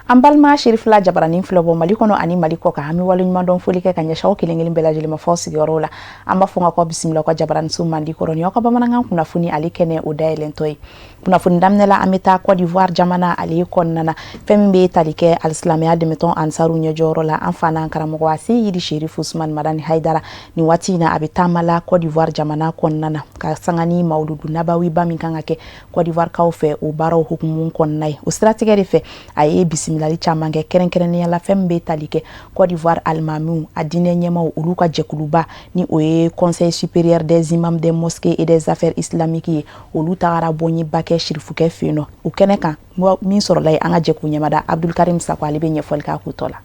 An balima Sherifila jabaranin filɛbɔ Mali kɔnɔ ani Mali kɔ kan, an bɛ waleɲumandɔn foli kɛ ka ɲɛsin aw kelen kelen bɛɛ lajɛlen ma fɔ sigiyɔrɔw la. An b'a fɔ ka kɔ bisimila ka jabaraninso mandi kɔrɔ ni aw ka bamanankan kunnafoni ale kɛnɛ o dayɛlɛntɔ ye. Kunnafoni daminɛ la, an bɛ taa Côte d'Ivoire jamana ale kɔnɔna na. Fɛn min bɛ tali kɛ alisilamɛya dɛmɛtɔn Ansaru ɲɛjɔyɔrɔ la, an fa n'an karamɔgɔ Aseyidi Sherifu Usman Madani Hayidara, nin waati in na a bɛ taama la Côte d'Ivoire jamana kɔnɔna na ka sanga ni mawuludu nabawiba min kan ka kɛ Côte d'Ivoire kaw fɛ, o baaraw hukumu kɔnɔna ye. O siratigɛ de fɛ, a ye bisimilali caman kɛ, kɛrɛnkɛrɛnnenya la fɛn min bɛ tali kɛ Côte d'Ivoire alimamiw, a diinɛ ɲɛmaw, olu ka jɛkuluba ni o ye Conseil supérieur des imams des mosquées et des affaires islamiques ye. Olu tagara bɔɲiba kɛ sirifukɛ fɛ yen nɔ. O kɛnɛ kan, min sɔrɔla ye, an ka jɛkulu ɲɛmada Abdulkarim Sako, ale bɛ ɲɛfɔli k'a ko tɔ la.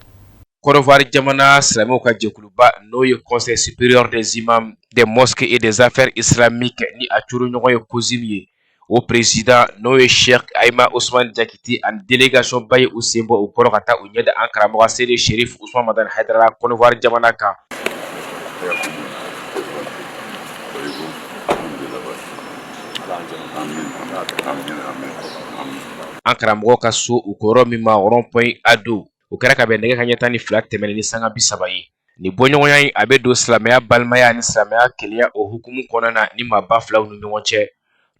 Côte d'Ivoire jamana silamɛw ka jɛkuluba, n'o ye Conseil supérieur des imams des mosquées et des affaires islamiques, ni a curu ɲɔgɔn ye COSIM ye, o président, n'o ye Cheikh Ayima Ousmane Diakité, ani délégation ba ye u sen bɔ u kɔrɔ ka taa u ɲɛ da an karamɔgɔ Seyidi Cherif Ousmane Madani Hayidara Côte d'Ivoire jamana kan. An karamɔgɔ ka so, u ko yɔrɔ min ma rond point A2, o kɛra ka bɛn nɛgɛ kanɲɛ 12 tɛmɛnen ni sanga 30 ye. Nin bɔɲɔgɔnya in, a bɛ don silamɛya balimaya ni silamɛya kelenya o hukumu kɔnɔna na ni maaba filaw ni ɲɔgɔn cɛ,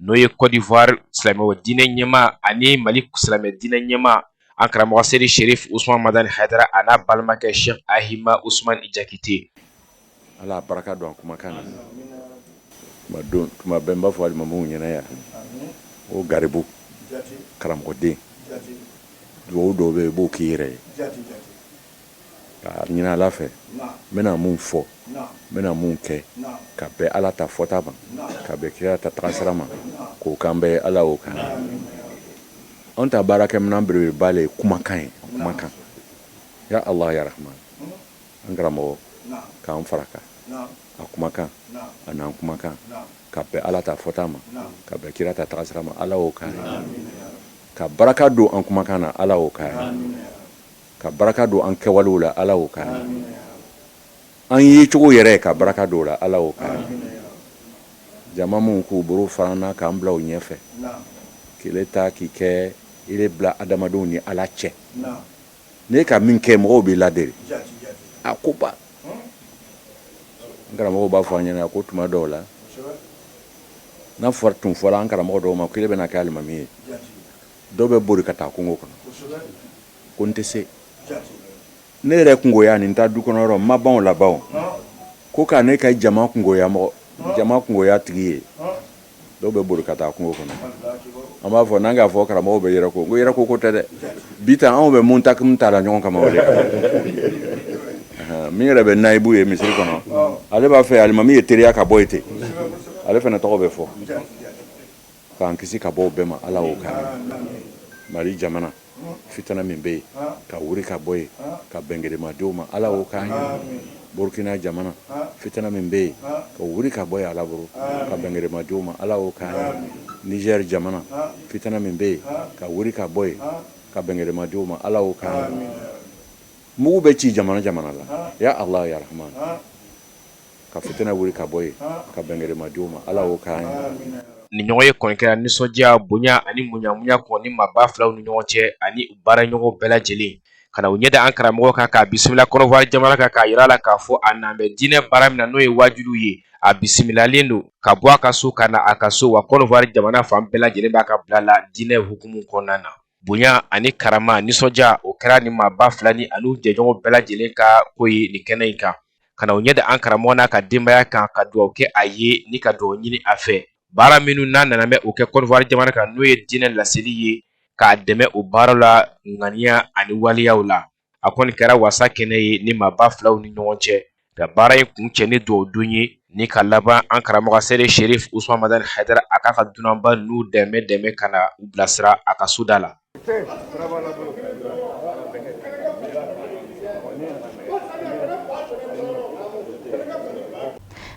n'o ye Côte d'Ivoire silamɛw diinɛ ɲɛmaa ani Mali silamɛ diinɛ ɲɛmaa, an karamɔgɔ Seyidi Cherif Ousmane Madani Hayidara a n'a balimakɛ Cheikh Ahima Ousmane Diakité. Ala baraka don an kumakan na. Tuma don tuma bɛɛ n b'a fɔ alimamuw ɲɛna yan, o garibu karamɔgɔden, dugawu dɔw bɛ yen, i b'o k'i yɛrɛ ye k'a ɲini Ala fɛ, n bɛna mun fɔ, n bɛna mun kɛ, ka bɛn Ala ta fɔta ma, ka bɛn kira ta tagasira ma, k'o k'an bɛɛ ye. Ala y'o k'an ye. Anw ta baarakɛminɛn belebeleba le ye kumakan ye, kumakan. Ya Allah ya Rahman, an karamɔgɔ k'an fara kan a kumakan a n'an kumakan, ka bɛn Ala ta fɔta ma, ka bɛn kira ta tagasira ma. Ala y'o k'an ye. Ka baraka don an kumakan na, Ala y'o k'an ye. Ka baraka don an kɛwalew la, Ala y'o k'an ye. An ye cogo yɛrɛ, ka baraka don o la, Ala y'o k'an ye. Jama minnu k'u bolo fara an na k'an bila u ɲɛfɛ, k'ile ta k'i kɛ ile bila adamadenw ni Ala cɛ, n'e ka min kɛ, mɔgɔw b'i ladere a ko ba. An karamɔgɔw b'a fɔ an ɲɛna ko tuma dɔw la, n'a fɔra tun fɔra an karamɔgɔ dɔw ma k'ile bɛna kɛ alimami ye, dɔw bɛ bori ka taa kungo kɔnɔ ko n tɛ se ne yɛrɛ kungoya nin ta du kɔnɔ yɔrɔ n ma ban o la ban ko ka ne ka jama kungoya mɔgɔ jama kungoya tigi ye. Dɔw bɛ bori ka taa kungo kɔnɔ. An b'a fɔ n'an k'a fɔ karamɔgɔw bɛ yɛrɛ ko yɛrɛ ko ko tɛ dɛ. Bi ta anw bɛ mun ta ta la ɲɔgɔn kama, o de min yɛrɛ bɛ nayibu ye misiri kɔnɔ, ale b'a fɛ alimami ye teriya ka bɔ yen ten, ale fana tɔgɔ bɛ fɔ. K'an kisi ka bɔ o bɛɛ ma, Ala y'o k'an ye. Mali jamana fitana min bɛ yen, ka wuri ka bɔ yen ka bɛn gerema ma, Ala y'o k'an ye. Burukina jamana fitana min bɛ yen, ka wuri ka bɔ yen, Ala bolo ka bɛn gerema ma, Ala y'o k'an ye. Niger jamana fitana min bɛ yen, ka wuri ka bɔ yen ka bɛn gerema ma, Ala y'o k'an ye. Mugu bɛ ci jamana jamana la, ya Allah ya Rahman, ka fitina wuli ka bɔ yen ka bɛn gerema ma, Ala y'o k'an ye. Nin ɲɔgɔn ye kɔni kɛra nisɔndiya, bonya ani munyamunya kɔni maaba filaw ni ɲɔgɔn cɛ ani baara ɲɔgɔn bɛɛ lajɛlen ka na u ɲɛ da an karamɔgɔ kan k'a bisimila Côte d'Ivoire jamana kan, k'a jira a la k'a fɔ a nan bɛ diinɛ baara min na, n'o ye waajuli ye. A bisimilalen don ka bɔ a ka so ka na a ka so wa. Côte d'Ivoire jamana fan bɛɛ lajɛlen b'a ka bila la diinɛ hukumu kɔnɔna na. Bonya ani karama, nisɔndiya, o kɛra ni maaba fila ni an'u jɛɲɔgɔn bɛɛ lajɛlen ka ko ye nin kɛnɛ in kan, ka na u ɲɛ da an karamɔgɔ n'a ka denbaya kan, ka dugawu kɛ a ye ni ka dugawu ɲini a fɛ baara minnu n'a nana bɛ o kɛ Côte d'Ivoire jamana kan, n'o ye diinɛ laseli ye, k'a dɛmɛ o baara la ŋaniya ani waleyaw la. A kɔni kɛra wasa kɛnɛ ye ni maaba filaw ni ɲɔgɔn cɛ, ka baara in kuncɛ ni dugawu don ye ni ka laban an karamɔgɔ Seyidi Cherif Ousmane Madani Hayidara a k'a ka dunanba ninnu dɛmɛ dɛmɛ ka na u bilasira a ka soda la.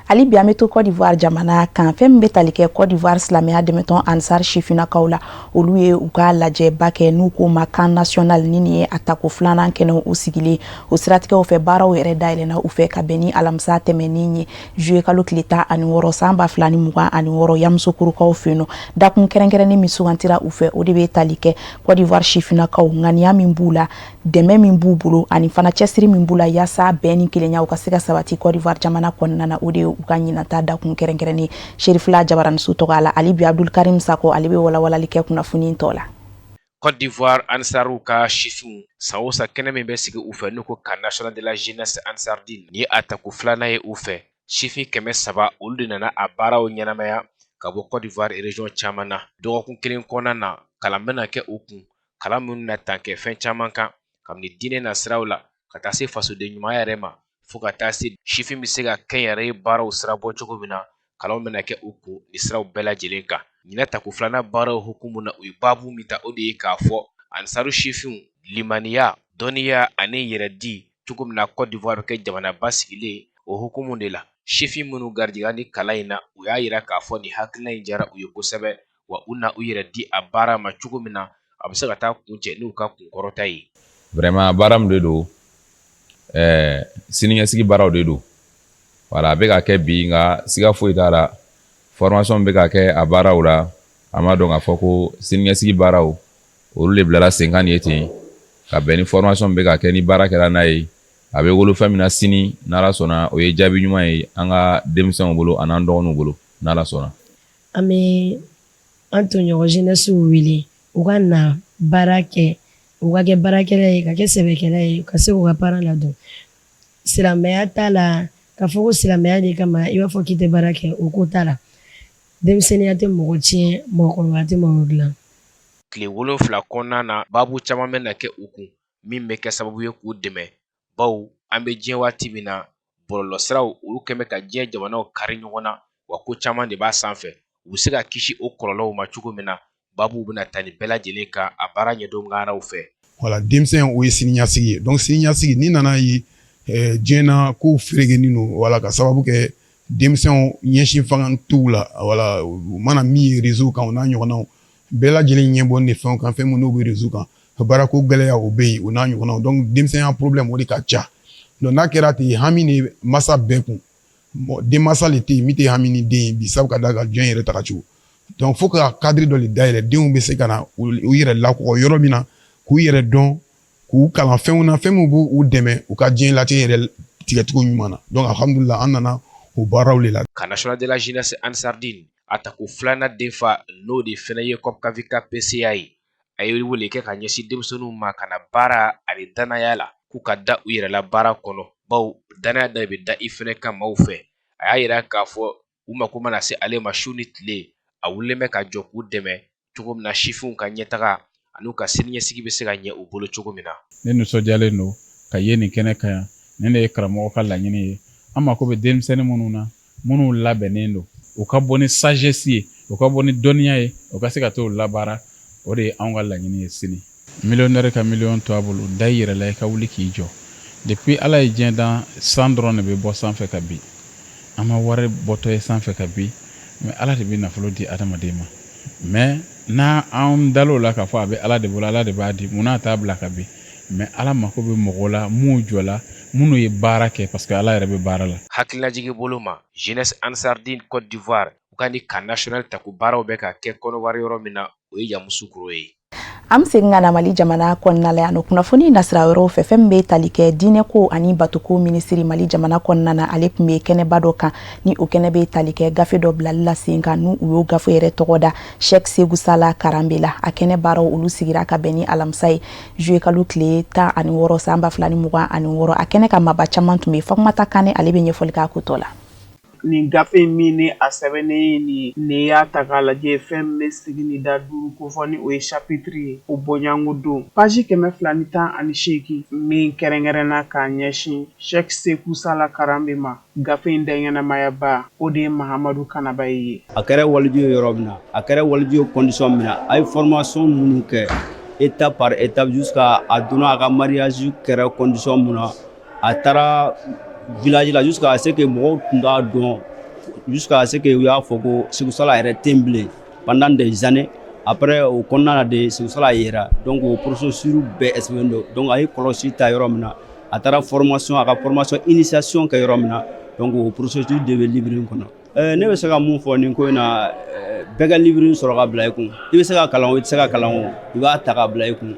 Hali bi an bɛ to Côte d'Ivoire jamana kan. Fɛn min bɛ tali kɛ Côte d'Ivoire silamɛya dɛmɛtɔn Ansar sifinnakaw la, olu ye u ka lajɛba kɛ n'u k'o ma camp national. Ni nin ye a tako filanan kɛnɛ u sigilen, o siratigɛw fɛ, baaraw yɛrɛ dayɛlɛnna u fɛ ka bɛn ni alamisa tɛmɛnen ye, juillet kalo tile 16 san 2026, Yamoussoukrokaw fɛ yen nɔ. Dakun kɛrɛnkɛrɛnnen min sugantira u fɛ, o de bɛ tali kɛ Côte d'Ivoire sifinnakaw ŋaniya min b'u la, dɛmɛ min b'u bolo ani fana cɛsiri min b'u la yaasa bɛn ni kelenya u ka se ka sabati Côte d'Ivoire jamana kɔnɔna na, o de ye u ka ɲinata dakun kɛrɛnkɛrɛnnen. Serifila Jabaraniso tɔgɔ la, ali bi Abdul Karim Sako, ale bɛ walawalali kɛ kunnafoni tɔ la. Côte d'Ivoire Ansaruw ka sifinw, san o san kɛnɛ min bɛ sigi u fɛ n'u ko camp national de la jeunesse Ansardine, ni a tako filanan ye u fɛ. Sifin 300, olu de nana a baaraw ɲɛnamaya ka bɔ Côte d'Ivoire région caman na. Dɔgɔkun kelen kɔnɔna na, kalan bɛna kɛ u kun, kalan minnu na tan kɛ fɛn caman kan, kabini diinɛ na siraw la ka taa se fasoden ɲumanya yɛrɛ ma, fo ka taa se sifin bɛ se ka kɛnyɛrɛye baaraw sira bɔ cogo min na. Kalanw bɛna kɛ u kun ni siraw bɛɛ lajɛlen kan. Ɲinɛ tako filanan baaraw hukumu na, u ye baabu min ta, o de ye k'a fɔ Ansaru sifinw limaniya, dɔnniya ani yɛrɛdi cogo min na Côte d'Ivoire bɛ kɛ jamana basigilen. O hukumu de la, sifin minnu garijɛgɛ ni kalan in na, u y'a yira k'a fɔ nin hakilina in diyara u ye kosɛbɛ, wa u na u yɛrɛ di a baara ma cogo min na a bɛ se ka taa kuncɛ n'u ka kunkɔrɔta ye. Vraiment, baara min de don, siniɲɛsigi baaraw de don. Voilà, a bɛ ka kɛ bi, nka siga foyi t'a la, formation bɛ ka kɛ a baaraw la. An b'a dɔn k'a fɔ ko siniɲɛsigi baaraw, olu de bilala sen kan nin ye ten, ka bɛn ni formation bɛ ka kɛ. Ni baara kɛra n'a ye, a bɛ wolo fɛn min na sini, n'Ala sɔnna, o ye jaabi ɲuman ye an ka denmisɛnw bolo an'an dɔgɔninw bolo, n'Ala sɔnna. An bɛ an tɔɲɔgɔn jeunesse wele u ka na baara kɛ, u ka kɛ baarakɛla ye, ka kɛ sɛbɛkɛla ye, ka se k'u ka parents ladon. Silamɛya t'a la k'a fɔ ko silamɛya de kama i b'a fɔ k'i tɛ baara kɛ, o ko t'a la. Denmisɛnninya tɛ mɔgɔ tiɲɛ, mɔgɔkɔrɔbaya tɛ mɔgɔ dilan. Tile 7 kɔnɔna na, baabu caman bɛna kɛ u kun min bɛ kɛ sababu ye k'u dɛmɛ, bawo an bɛ diɲɛ waati min na, bɔlɔlɔsiraw olu kɛn bɛ ka diɲɛ jamanaw kari ɲɔgɔn na, wa ko caman de b'a sanfɛ. U bɛ se ka kisi o kɔlɔlɔw ma cogo min na, baabu bɛna ta nin bɛɛ lajɛlen kan a baara ɲɛdɔn fɛ. Wala denmisɛn, o ye siniɲɛsigi ye. Donc siniɲɛsigi, n'i nana ye diɲɛ na kow ferekenin don, wala ka sababu kɛ denmisɛnw ɲɛsin fanga t'u la, wala u mana min ye réseau kan, o n'a ɲɔgɔnnaw bɛɛ lajɛlen ɲɛ bɔ ni fɛnw kan, fɛn minnu bɛ réseau kan, baarako gɛlɛya o bɛ yen, o n'a ɲɔgɔnnaw. Donc denmisɛnya problème, o de ka ca. Donc n'a kɛra ten, hami ni masa bɛɛ kun, denmansa le tɛ yen min tɛ hami ni den ye bi, sabu ka d'a kan diɲɛ yɛrɛ taga cogo. Donc fo ka cadre dɔ de dayɛlɛ, denw bɛ se ka na u yɛrɛ lakɔgɔ yɔrɔ min na, k'u yɛrɛ dɔn, k'u kalan fɛnw na, fɛn min b'u dɛmɛ u ka diɲɛ latigɛ yɛrɛ tigɛcogo ɲuman na. Donc alhamdulillah, an nana o baaraw de la. Camp national de la jeunesse Ansardine a tako filanan denfa, n'o de fana ye COPCAVICA PCA ye, a ye wele kɛ ka ɲɛsin denmisɛnninw ma ka na baara ani danaya la, k'u ka da u yɛrɛ la baara kɔnɔ, bawo danaya da bɛ da i fana ka maaw fɛ. A y'a yira k'a fɔ u mako mana se ale ma su ni tile, a wulilen bɛ ka jɔ k'u dɛmɛ cogo min na sifinw ka ɲɛtaga ani u ka siniɲɛsigi bɛ se ka ɲɛ u bolo cogo min na. Ne nisɔndiyalen don ka ye nin kɛnɛ kan yan. Nin de ye karamɔgɔ ka laɲini ye. An mako bɛ denmisɛnnin minnu na, minnu labɛnnen don, u ka bɔ ni sagesse ye, u ka bɔ ni dɔnniya ye, u ka se ka t'o labaara, o de ye anw ka laɲini ye sini. Millionnaire ka miliyɔn to a bolo, da i yɛrɛ la, i ka wuli k'i jɔ. Depuis Ala ye diɲɛ dan, san dɔrɔn de bɛ bɔ sanfɛ ka bin. An ma wari bɔtɔ ye sanfɛ ka bin, mais Ala de bɛ nafolo di adamaden ma. Mais n'a an dal'o la k'a fɔ a bɛ Ala de bolo, Ala de b'a di, munna a t'a bila ka bin? Mais Ala mako bɛ mɔgɔw la minnu jɔla, minnu ye baara kɛ, parce que Ala yɛrɛ bɛ baara la. Hakililajigi bolo ma, jeunesse Ansardine Côte d'Ivoire, u ka ni camp national tako baaraw bɛ ka kɛ Kɔnɔwari yɔrɔ min na, o ye Yamoussoukro ye. An bɛ segin ka na Mali jamana kɔnɔna la yan nɔ, kunnafoni nasira wɛrɛw fɛ. Fɛn min bɛ tali kɛ diinɛko ani batoko minisiri Mali jamana kɔnɔna na, ale tun bɛ kɛnɛba dɔ kan, ni o kɛnɛ bɛ tali kɛ gafe dɔ bilali la sen kan, n'u u y'o gafe yɛrɛ tɔgɔ da Cheick Sekou Sala Karanbe la. A kɛnɛ baaraw olu sigira ka bɛn ni alamisa ye, juillet kalo tile 16 san 2026. A kɛnɛ ka maaba caman tun bɛ. Fatumata Kane, ale bɛ ɲɛfɔli k'a ko tɔ la. Nin gafe in min ni a sɛbɛnnen ye nin ye, n'i y'a ta k'a lajɛ, fɛn min bɛ sigi ni da duuru kofɔ, ni o ye chapitre ye, o bɔɲɔgɔnko don page 218 min kɛrɛnkɛrɛnna k'a ɲɛsin Cheick Sekou Sala Karanbe ma. Gafe in daɲɛnamayaba, o de ye Mahamadu Kanaba ye. A kɛra waliju ye yɔrɔ min na, a kɛra waliju ye condition min na, a ye formation minnu kɛ étape par étape jusqu'à a donna a ka mariage kɛra condition min na, a taara village la jusqu'à ce que mɔgɔw tun t'a dɔn. jusqu'à ce que u y'a fɔ ko Seku Sala yɛrɛ tɛ yen bilen pendant des années. Après, o kɔnɔna na de Seku Sala yera. Donc o processus bɛɛ expliqué don. Donc a ye kɔlɔsi ta yɔrɔ min na, a taara formation, a ka formation initiation kɛ yɔrɔ min na, donc o processus de bɛ livre in kɔnɔ. Ne bɛ se ka mun fɔ nin ko in na? Bɛɛ ka livre sɔrɔ ka bila i kun. I bɛ se ka kalan o, i tɛ se ka kalan o, i b'a ta ka bila i kun.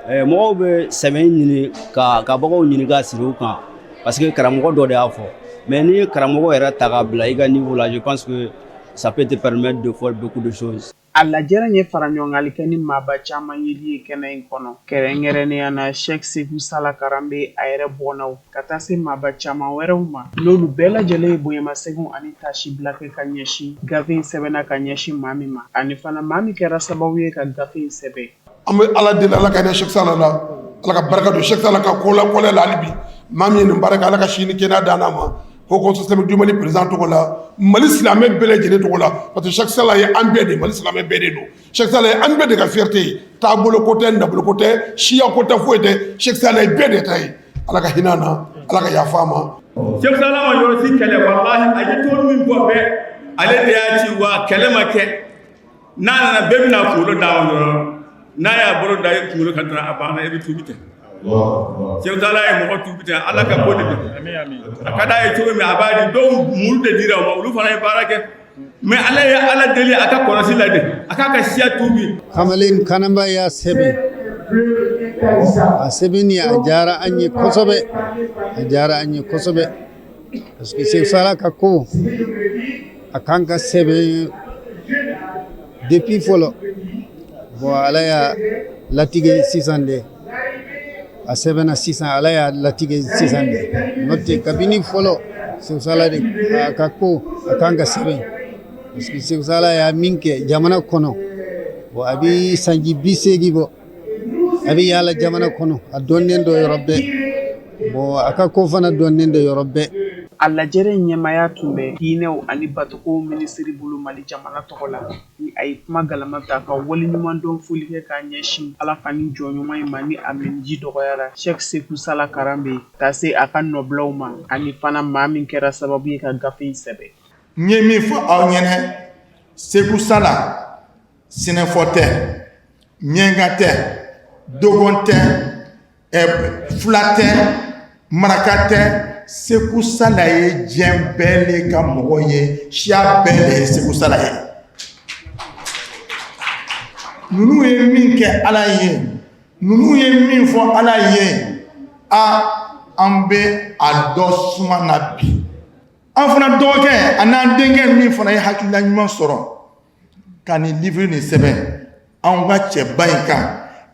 Mɔgɔw bɛ sɛbɛn ɲini ka baganw ɲini ka siri u kan parce que karamɔgɔ dɔ de y'a fɔ. Mais n'i ye karamɔgɔ yɛrɛ ta ka bila i ka niveau la, je pense que ça peut te permettre de faire beaucoup de choses. A lajɛrɛ ye fara ɲɔgɔngali kɛ ni maaba caman yeli ye kɛnɛ in kɔnɔ, kɛrɛnkɛrɛnnenya na Sɛki Seku Sala Karanbe a yɛrɛ bɔnnaw, ka taa se maaba caman wɛrɛw ma, n'olu bɛɛ lajɛlen ye bonyamasegin ani taasibila kɛ ka ɲɛsin gafe in sɛbɛnna ka ɲɛsin maa min ma, ani fana maa min kɛra sababu ye ka gafe in sɛbɛn. An bɛ Ala deli, Ala ka hinɛ Sɛki Sala la, Ala ka barika don Sɛki Sala ka ko la kɔlɛ la. Hali bi, maa min ye nin baara kɛ, Ala ka si ni kɛnɛya d'an ma. Haut Conseil islamique du Mali président tɔgɔ la, Mali silamɛ bɛɛ lajɛlen tɔgɔ la, parce que Sɛki Sala ye an bɛɛ de, Mali silamɛ bɛɛ de don. Sɛki Sala ye an bɛɛ de ka fierté ye. Taabolo ko tɛ, nabolo ko tɛ, siya ko tɛ, foyi tɛ. Sɛki Sala ye bɛɛ de ta ye. Ala ka hinɛ a na, Ala ka yafa a ma. Sɛki Sala ma yɔrɔ si kɛlɛ. Walahi, a ye tɔn min bɔ bɛɛ, ale de y'a ci wa kɛlɛ ma kɛ. N'a nana, bɛɛ bɛna kunkolo d'a ma dɔrɔn. N'a y'a bolo da i kunkolo kan dɔrɔn, a banna, e bɛ tuubi ten. Sɛki Sala ye mɔgɔ tuubi ten. Ala ka ko de don. A ka d'a ye cogo min, a b'a di dɔw. Muru de dira o ma, olu fana ye baara kɛ. Mais ala ye Ala deli a ka kɔlɔsi la de, a k'a ka siya tuubi. Kamalen Kananba y'a sɛbɛn. A sɛbɛnni, a diyara an ye kosɛbɛ, a diyara an ye kosɛbɛ, parce que Seku Sala ka ko a kan ka sɛbɛn depuis fɔlɔ. Bon, Ala y'a latigɛ sisan de, a sɛbɛnna sisan, Ala y'a latigɛ sisan de. N'o tɛ, kabini fɔlɔ, Seku Sala de a ka ko a kan ka sɛbɛn, parce que Seku Sala y'a min kɛ jamana kɔnɔ, bon, a bɛ sanji 80 bɔ, a bɛ yaala jamana kɔnɔ, a dɔnnen don yɔrɔ bɛɛ. Bon, a ka ko fana dɔnnen don yɔrɔ bɛɛ. A lajɛrɛ ɲɛmaya tun bɛ diinɛw ani batokow minisiri bolo Mali jamana tɔgɔ la, ni a ye kuma galama ta ka waleɲumandɔn foli kɛ k'a ɲɛsin Ala ka ni jɔn ɲuman in ma, ni a miniji dɔgɔyara, Sɛki Seku Sala Karanbe, ka se a ka nɔbilaw ma, ani fana maa min kɛra sababu ye ka gafe in sɛbɛn. N ye min fɔ aw ɲɛna, Seku Sala sɛnɛfɔ tɛ, miɲanka tɛ, dogon tɛ, fula tɛ, maraka tɛ. Seku Sala ye diɲɛ bɛɛ le ka mɔgɔ ye, siya bɛɛ le ye Seku Sala ye. Ninnu ye min kɛ Ala ye, ninnu ye min fɔ Ala ye, a an bɛ a dɔ suma na bi. An fana dɔgɔkɛ a n'an denkɛ min fana ye hakilina ɲuman sɔrɔ ka nin livre nin sɛbɛn anw ka cɛba in kan,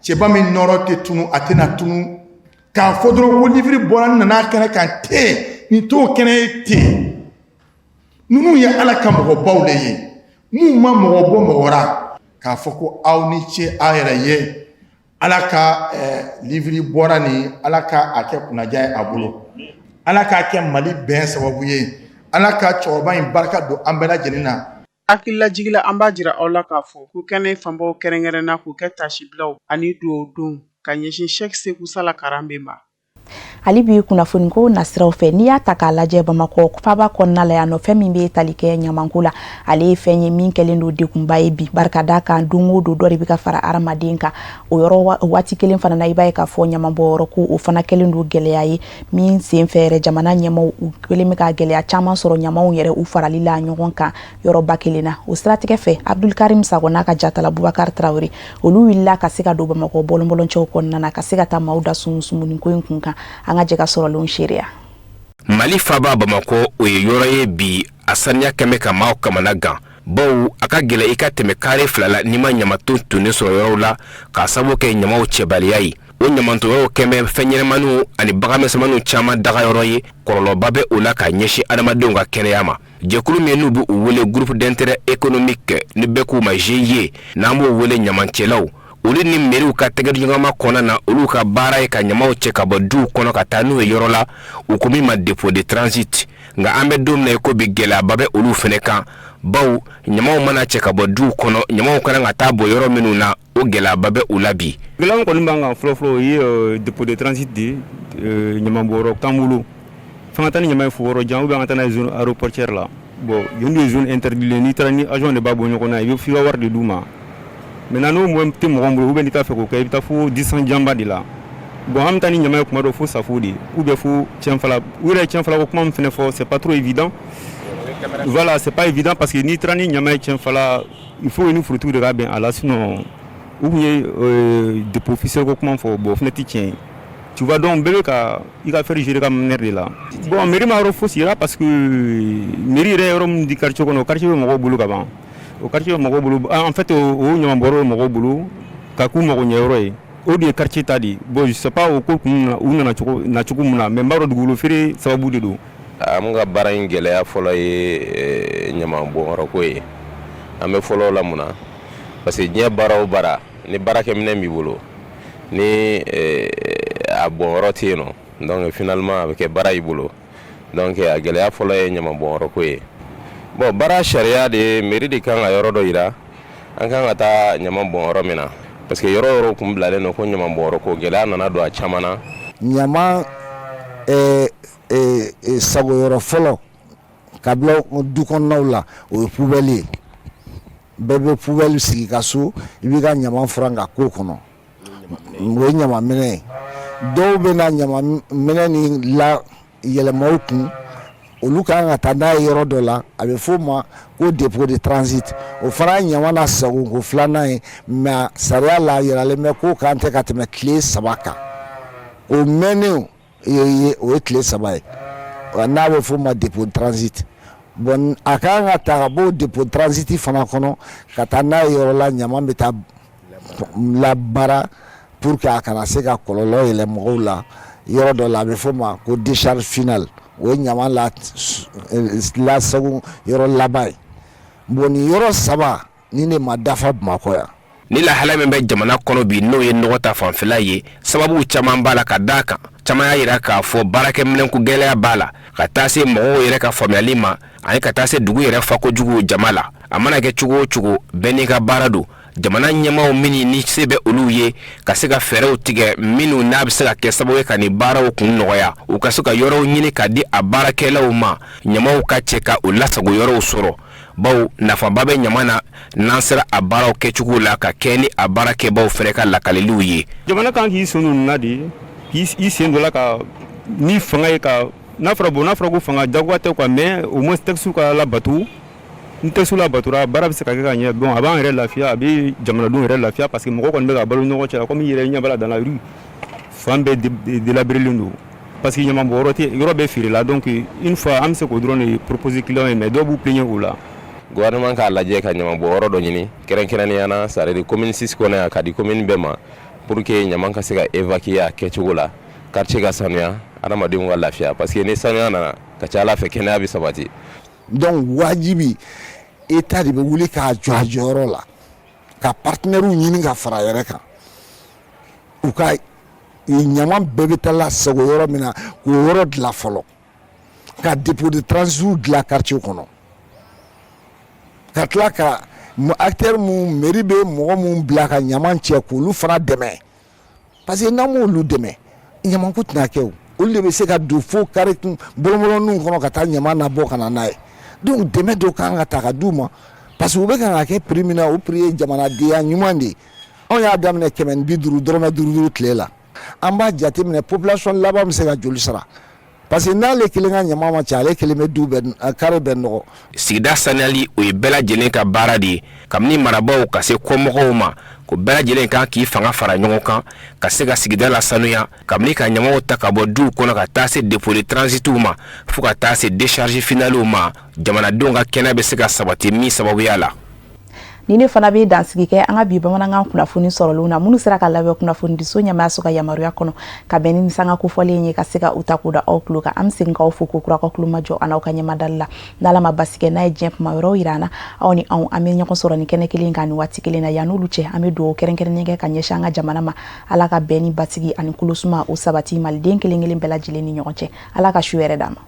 cɛba min nɔrɔ tɛ tunu, a tɛna tunu. K'a fɔ dɔrɔn ko livre bɔra, n nana kɛnɛ kan ten, nin t'o kɛnɛ ye ten. Ninnu ye Ala ka mɔgɔbaw de ye, minnu ma mɔgɔ bɔ mɔgɔ ra. K'a fɔ ko aw ni ce aw yɛrɛ ye. Ala ka livre bɔra nin, Ala ka a kɛ kunnaja ye a bolo, Ala k'a kɛ Mali bɛn sababu ye, Ala ka cɛkɔrɔba in barika don an bɛɛ lajɛlen na. Hakililajigin la, an b'a jira aw la k'a fɔ ko kɛnɛ fanbaw kɛrɛnkɛrɛnna k'u kɛ tasibilaw ani dugawu don ka ɲɛsin Sɛki Seku Sala Karanbe ma. Hali bi kunnafoniko nasiraw fɛ, n'i y'a ta k'a lajɛ, Bamakɔ faba kɔnɔna la yan nɔ, fɛn min bɛ tali kɛ ɲamanko la, ale ye fɛn ye min kɛlen don degunba ye bi. Barika da kan, don o don dɔ de bɛ ka fara hadamaden kan. O yɔrɔ waati kelen fana na, i b'a ye k'a fɔ ɲamanbɔyɔrɔ ko o fana kɛlen don gɛlɛya ye, min sen fɛ yɛrɛ, jamana ɲɛmaw u kɛlen bɛ ka gɛlɛya caman sɔrɔ ɲamanw yɛrɛ u farali la ɲɔgɔn kan yɔrɔba kelen na. O siratigɛ fɛ, Abdulkarim Sakɔ n'a ka jatala Bubakari Tarawele, olu wulila ka se ka don Bamakɔ bɔlɔnbɔlɔncɛw kɔnɔna na, ka se ka taa maaw da sumusumu nin ko in kun kan. An ka jɛ ka sɔrɔlenw seereya. Mali faba Bamakɔ, o ye yɔrɔ ye bi, a saniya kɛmɛ ka maaw kamana gan, bawo a ka gɛlɛ i ka tɛmɛ kare 2 la n'i ma ɲamaton tonnen sɔrɔ yɔrɔw la, k'a sababu kɛ ɲamaw cɛbaliya ye. O ɲamantonyɔrɔw kɛmɛ fɛn ɲɛnamaniw ani baganmisɛnninw caman dagayɔrɔ ye. Kɔlɔlɔba bɛ o la ka ɲɛsin adamadenw ka kɛnɛya ma. Jɛkulu min n'u bɛ u wele Groupe d'intérêt économique, ni bɛɛ k'u ma GIE, n'an b'o wele ɲamancɛlaw, olu ni meriw ka tɛgɛdiɲɔgɔnma kɔnɔna na, olu ka baara ye ka ɲamaw cɛ ka bɔ duw kɔnɔ ka taa n'u ye yɔrɔ la u ko min ma dépôt de transit. Nka an bɛ don min na i ko bi, gɛlɛyaba bɛ olu fana kan, bawo ɲamaw mana cɛ ka bɔ duw kɔnɔ, ɲamaw ka kan ka taa bɔ yɔrɔ minnu na, o gɛlɛyaba bɛ u la bi. Gɛlɛya min kɔni b'an kan fɔlɔfɔlɔ, o ye dépôt de transit de ye. Ɲamanbɔyɔrɔ t'an bolo. F'an ka taa ni ɲama ye fo yɔrɔ jan, ou bien an ka taa n'a ye zone aéroportuaire la. Bon, yen de ye zone interdite, n'i taara ni agent de b'a bɔ ɲɔgɔn na, i bɛ f'i ka wari de d'u ma. Maintenant, n'o moyen tɛ mɔgɔ min bolo ou bien n'i t'a fɛ k'o kɛ, i bɛ taa fo distance janba de la. Bon, an bɛ taa ni ɲama ye kuma dɔ fo Safo de ou bien fo Tiɲɛnfala. U yɛrɛ ye Tiɲɛnfala ko kuma min fana fɔ, c'est pas trop évident. Voilà, c'est pas évident parce que n'i taara ni ɲama ye Tiɲɛnfala, il faut ni forotigi de ka bɛn a la, sinon u tun ye dépôt officiel ko kuma fɔ. Bon, o fana tɛ tiɲɛ ye, tu vois. Donc bɛɛ bɛ ka i ka affaire gérer ka manière de la. Bon, mairie ma yɔrɔ fosi yira parce que mairie yɛrɛ ye yɔrɔ min di quartier kɔnɔ, o quartier bɛ mɔgɔw bolo ka ban, o quartier bɛ mɔgɔw bolo. En fait, o ɲamanbɔrɔ bɛ mɔgɔw bolo ka k'u mago ɲɛ yɔrɔ ye, o de ye quartier ta de ye. Bon, je sais pas o ko kun u nana cogo na cogo min na, mais n b'a dɔn dugukolo feere sababu de don. An ka baara in gɛlɛya fɔlɔ ye ɲaman bɔnyɔrɔ ko ye. An bɛ fɔlɔ la mun na? Parce que diɲɛ baara o baara, ni baarakɛminɛn b'i bolo, ni a bɔnyɔrɔ tɛ yen nɔ, donc finalement a bɛ kɛ baara y'i bolo. Donc a gɛlɛya fɔlɔ ye ɲaman bɔnyɔrɔ ko ye. Bon, baara sariya de ye, mairie de kan ka yɔrɔ dɔ yira an kan ka taa ɲaman bɔn yɔrɔ min na, parce que yɔrɔ yɔrɔ kun bilalen don ko ɲaman bɔnyɔrɔ ko, gɛlɛya nana don a caman na. Ɲaman sagoyɔrɔ fɔlɔ ka bila du kɔnɔnaw la, o ye poubelle ye. Bɛɛ bɛ poubelle sigi ka so, i b'i ka ɲaman furan ka k'o kɔnɔ, o ye ɲamanminɛ ye. Dɔw bɛ na ɲamanminɛ ni la yɛlɛma u kun, olu kan ka taa n'a ye yɔrɔ dɔ la, a bɛ f'o ma ko dépôt de transit. O fana ye ɲaman na sago filanan ye, mais sariya la, a yiralen bɛ k'o kan tɛ ka tɛmɛ tile 3 kan. O mɛnnen o ye tile 3 ye, n'a bɛ f'o ma dépôt de transit. Bon, a kan ka ta ka bɔ dépôt de transit fana kɔnɔ ka taa n'a ye yɔrɔ la, ɲaman bɛ taa labaara pour que a kana se ka kɔlɔlɔ yɛlɛ mɔgɔw la, yɔrɔ dɔ la, a bɛ f'o ma ko décharge finale. O ye ɲaman lasago yɔrɔ laban ye. Bon, nin yɔrɔ saba ni de ma dafa Bamakɔ yan. Ni lahala min bɛ jamana kɔnɔ bi, n'o ye nɔgɔ ta fanfɛla ye, sababu caman b'a la. Ka d'a kan, caman y'a yira k'a fɔ baarakɛminɛnko gɛlɛya b'a la, ka taa se mɔgɔw yɛrɛ ka faamuyali ma, ani ka taa se dugu yɛrɛ fakojugu jama la. A mana kɛ cogo o cogo, bɛɛ n'i ka baara don. Jamana ɲɛmaaw min ni se bɛ olu ye ka se ka fɛɛrɛw tigɛ minnu n'a bɛ se ka kɛ sababu ye ka nin baaraw kun nɔgɔya, u ka se ka yɔrɔw ɲini ka di a baarakɛlaw ma, ɲamaw ka cɛ ka u lasago yɔrɔw sɔrɔ, bawo nafaba bɛ ɲama na n'an sera a baaraw kɛcogo la ka kɛ ni a baarakɛbaw fɛnɛ ka lakaliliw ye. Jamana kan k'i sen don nin na de, k'i sen don la ka ni fanga ye ka n'a fɔra, bon, n'a fɔra ko fanga jagoya tɛ quoi, mais au moins texte ka labato. Ni texte labatora, baara bɛ se ka kɛ ka ɲɛ. Bon, a b'an yɛrɛ lafiya, a bɛ jamanadenw yɛrɛ lafiya, parce que mɔgɔ kɔni bɛ ka balo ɲɔgɔn cɛ la. Comme i yɛrɛ ɲɛ b'a la, dans la rue, fan bɛɛ délabré don parce que ɲaman bɔnyɔrɔ tɛ, yɔrɔ bɛɛ feerela. Donc une fois, an bɛ se k'o dɔrɔn de proposer client ye, mais dɔw b'u plaigner o la. Gouvernement k'a lajɛ ka ɲaman bɔnyɔrɔ dɔ ɲini, kɛrɛnkɛrɛnnenya na, c'est à dire commune 6 kɔnɔ yan, ka di commune bɛɛ ma, pour que ɲaman ka se ka évacuer a kɛcogo la, quartier ka sanuya, adamadenw ka lafiya, parce que ni sanuya nana, ka ca Ala fɛ, kɛnɛya bɛ sabati. Donc wajibi, État de bɛ wuli k'a jɔ a jɔyɔrɔ la, ka partenaires ɲini ka fara a yɛrɛ kan, u ka ɲaman bɛɛ bɛ taa lasago yɔrɔ min na, k'o yɔrɔ dilan fɔlɔ, ka dépôt de transit dilan quartier kɔnɔ, ka tila ka acteur mun, mairie bɛ mɔgɔ mun bila ka ɲaman cɛ, k'olu fana dɛmɛ, parce que n'an m'olu dɛmɛ, ɲamanko tɛna kɛ. O olu de bɛ se ka don fo carré kun bɔlɔnbɔlɔninw kɔnɔ ka taa ɲaman nabɔ ka na n'a ye. Donc dɛmɛ dɔ kan ka ta ka d'u ma, parce que u bɛ kan ka kɛ prix min na, o prix ye jamanadenya ɲuman de ye. Anw y'a daminɛ 150, dɔrɔmɛ duuru duuru tile la. An b'a jateminɛ, population laban bɛ se ka joli sara? Parce que n'ale kelen ka ɲama ma cɛ, ale kelen bɛ du bɛɛ, carré bɛɛ nɔgɔ. Sigida saniyali, o ye bɛɛ lajɛlen ka baara de ye, kabini marabaaw ka se kɔmɔgɔw ma, ko bɛɛ lajɛlen kan k'i fanga fara ɲɔgɔn kan ka se ka sigida la sanuya, kabini ka ɲamaw ta ka bɔ duw kɔnɔ ka taa se dépôt de transitw ma, fo ka taa se décharge finalew ma, jamanadenw ka kɛnɛ bɛ se ka sabati min sababuya la. Ni ne fana bɛ dansigi kɛ an ka bi bamanankan kunnafoni sɔrɔlenw na, minnu sera ka labɛn kunnafonidiso ɲɛmaayaso ka yamaruya kɔnɔ, ka bɛn ni sanga kofɔlen ye, ka se ka u ta k'o da aw tulo kan. An bɛ segin k'aw fo ko kura ka tulomajɔ an n'aw ka ɲɛmadali la. N'Ala ma basi kɛ, n'a ye diɲɛ kuma wɛrɛw yira an na, aw ni anw, an bɛ ɲɔgɔn sɔrɔ ni kɛnɛ kelen kan ni waati kelen na. Yan n'olu cɛ, an bɛ dugawu kɛrɛnkɛrɛnnen kɛ ka ɲɛsin an ka jamana ma. Ala ka bɛn ni basigi ani kolosuma o sabati maliden kelen kelen bɛɛ lajɛlen ni ɲɔgɔn cɛ. Ala ka su yɛrɛ d'an ma.